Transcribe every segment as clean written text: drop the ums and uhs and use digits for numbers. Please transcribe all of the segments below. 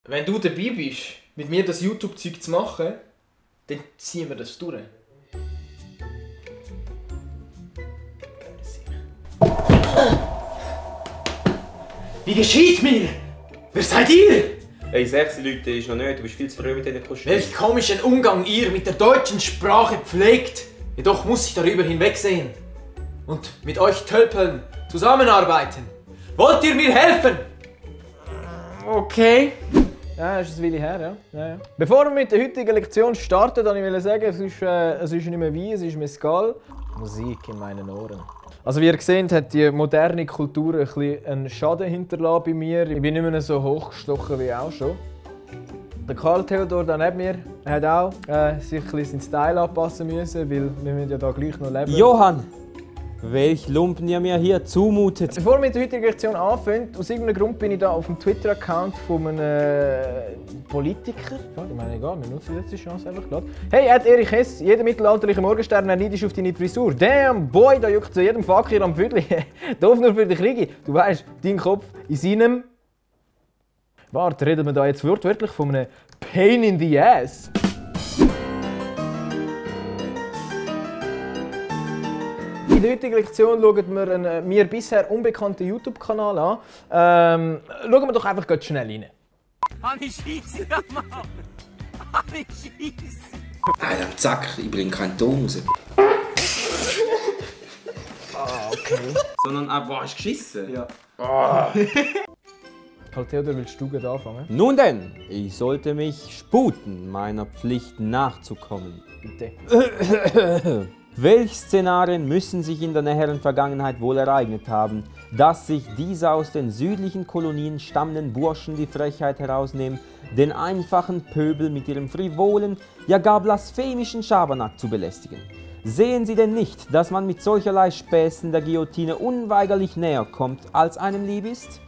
wenn du dabei bist, mit mir das YouTube-Zeug zu machen, dann ziehen wir das durch. Wie geschieht mir? Wer seid ihr? Ey, 6 Leute ist noch nicht, du bist viel zu früh mit diesen Kostümen. Welch komischen Umgang ihr mit der deutschen Sprache pflegt. Jedoch muss ich darüber hinwegsehen und mit euch Tölpeln zusammenarbeiten. Wollt ihr mir helfen? Okay. Ja, das ist ein Weile her, ja. Bevor wir mit der heutigen Lektion starten, wollte ich sagen, es ist nicht mehr Wein, es ist Mescal. Musik in meinen Ohren. Also wie ihr seht, hat die moderne Kultur ein bisschen einen Schaden hinterlassen bei mir. Ich bin nicht mehr so hochgestochen wie auch schon. Der Karl Theodor da neben mir hat auch sich ein bisschen seinen Style anpassen müssen, weil wir müssen ja da gleich noch leben. Johann! Welch Lumpen ihr mir hier zumutet! Bevor wir mit der heutigen Lektion anfangen, aus irgendeinem Grund bin ich da auf dem Twitter-Account von einem Politiker. Ja, ich meine, egal, wir nutzen jetzt die Chance einfach gerade. Hey, Erich Hess, jeder mittelalterliche Morgenstern wäre neidisch auf deine Frisur. Damn, boy, da juckt zu jedem Fakir am Viertel. Doof nur für den Krieg. Du weißt, dein Kopf in seinem... Warte, reden wir da jetzt wortwörtlich von einem Pain in the Ass? In der heutigen Lektion schauen wir einen mir bisher unbekannten YouTube-Kanal an. Schauen wir doch einfach ganz schnell rein. Hanni, schieße, Mann! Hanni, schieße! Alter, zack, ich bring keinen Ton raus. Okay. Sondern, boah, hast du geschissen? Ja. Karl Theodor, willst du gut anfangen? Nun denn, ich sollte mich sputen, meiner Pflicht nachzukommen. Bitte. Welche Szenarien müssen sich in der näheren Vergangenheit wohl ereignet haben, dass sich diese aus den südlichen Kolonien stammenden Burschen die Frechheit herausnehmen, den einfachen Pöbel mit ihrem frivolen, ja gar blasphemischen Schabernack zu belästigen? Sehen Sie denn nicht, dass man mit solcherlei Späßen der Guillotine unweigerlich näher kommt, als einem lieb ist?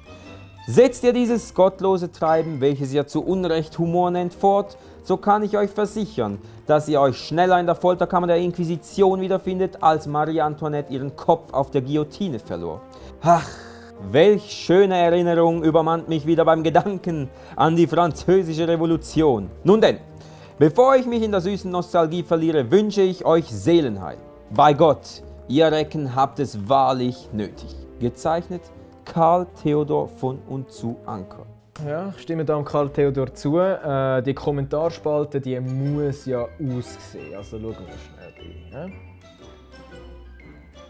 Setzt ihr dieses gottlose Treiben, welches ihr zu Unrecht Humor nennt, fort, so kann ich euch versichern, dass ihr euch schneller in der Folterkammer der Inquisition wiederfindet, als Marie Antoinette ihren Kopf auf der Guillotine verlor. Ach, welch schöne Erinnerung übermannt mich wieder beim Gedanken an die französische Revolution. Nun denn, bevor ich mich in der süßen Nostalgie verliere, wünsche ich euch Seelenheil. Bei Gott, ihr Recken habt es wahrlich nötig. Gezeichnet Karl Theodor von und zu Anker. Ja, ich stimme da Karl Theodor zu. Die Kommentarspalte, die muss ja aussehen. Also schauen wir schnell rein.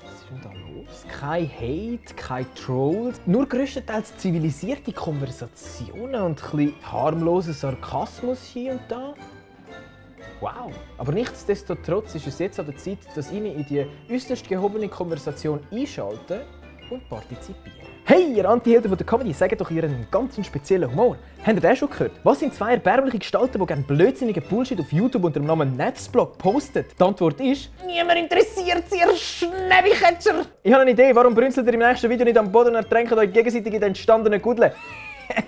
Was ist denn da los? Kein Hate, kein Trolls. Nur größtenteils zivilisierte Konversationen und ein bisschen harmloser Sarkasmus hier und da. Wow! Aber nichtsdestotrotz ist es jetzt an der Zeit, dass ich mich in die äußerst gehobene Konversation einschalte und partizipieren. Hey, ihr Anti-Helden von der Comedy, sagt doch ihren ganz speziellen Humor. Habt ihr den schon gehört? Was sind zwei erbärmliche Gestalten, die gerne blödsinnigen Bullshit auf YouTube unter dem Namen Netzblog posten? Die Antwort ist: niemand interessiert sie, ihr Schnäbiketscher! Ich habe eine Idee, warum brünzelt ihr im nächsten Video nicht am Boden und ertränkt euch gegenseitig in den entstandenen Guddeln?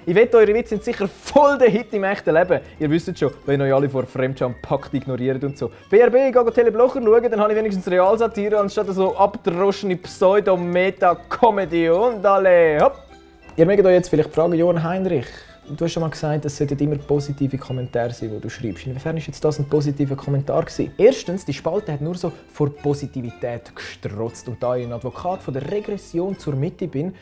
Ich wette, eure Witze sind sicher voll der Hit im echten Leben. Ihr wisst schon, wenn ihr euch alle vor Fremdscham packt ignoriert und so. BRB, ich gehe Teleblocher schauen, dann habe ich wenigstens Realsatire anstatt so abgedroschene Pseudo-Meta-Comedy. Und alle, hopp! Ihr mögt euch jetzt vielleicht fragen, Johann Heinrich, du hast schon mal gesagt, es sollten immer positive Kommentare sein, die du schreibst. Inwiefern war jetzt das ein positiver Kommentar gewesen? Erstens, die Spalte hat nur so vor Positivität gestrotzt. Und da ich ein Advokat von der Regression zur Mitte bin,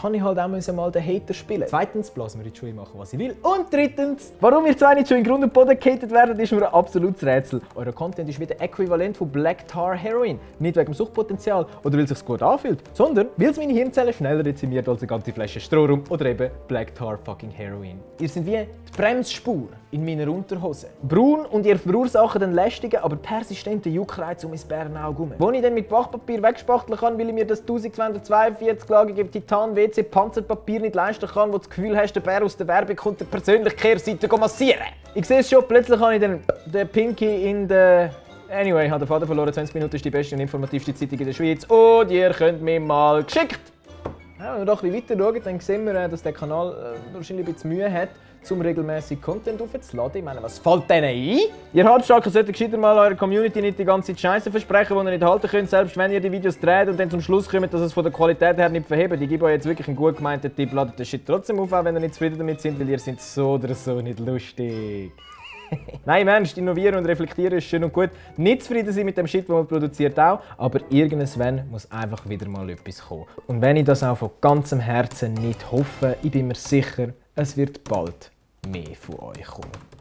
kann ich halt auch mal den Hater spielen. Zweitens, blasen wir in die Schuhe, machen was ich will. Und drittens, warum ihr zwei nicht schon in Grund und Boden gehatet werden, ist mir ein absolutes Rätsel. Euer Content ist wieder äquivalent von Black Tar Heroin. Nicht wegen dem Suchtpotenzial oder weil es sich gut anfühlt, sondern weil es meine Hirnzellen schneller dezimiert als eine ganze Flasche Strohrum oder eben Black Tar fucking Heroin. Ihr seid wie die Bremsspur in meiner Unterhose. Braun und ihr verursacht einen lästigen, aber persistenten Juckreiz um mein Bärenauge herum. Wo ich dann mit Bachpapier wegspachteln kann, weil ich mir das 1242 lagige Titan-WC-Panzerpapier nicht leisten kann, wo du das Gefühl hast, der Bär aus der Werbung kommt der persönliche Kehrseite massieren. Ich sehe es schon, plötzlich habe ich den Pinky in der... Anyway, ich habe den Vater verloren, 20 Minuten ist die beste und informativste Zeitung in der Schweiz und ihr könnt mir mal geschickt! Ja, wenn wir noch ein bisschen weiter schauen, dann sehen wir, dass der Kanal wahrscheinlich ein bisschen Mühe hat, um regelmäßig Content aufzuladen. Ich meine, was fällt denen ein? Ihr Halbstarken solltet gescheiter mal eurer Community nicht die ganze Scheiße versprechen, die ihr nicht halten könnt, selbst wenn ihr die Videos dreht und dann zum Schluss kommt, dass es von der Qualität her nicht verhebt. Ich gebe euch jetzt wirklich einen gut gemeinten Tipp, ladet den Shit trotzdem auf, auch wenn ihr nicht zufrieden damit seid, weil ihr seid so oder so nicht lustig. Nein, im Ernst, innovieren und reflektieren ist schön und gut. Nicht zufrieden sein mit dem Shit, den man produziert auch, aber irgendwann muss einfach wieder mal etwas kommen. Und wenn ich das auch von ganzem Herzen nicht hoffe, ich bin mir sicher, es wird bald mehr von euch kommen.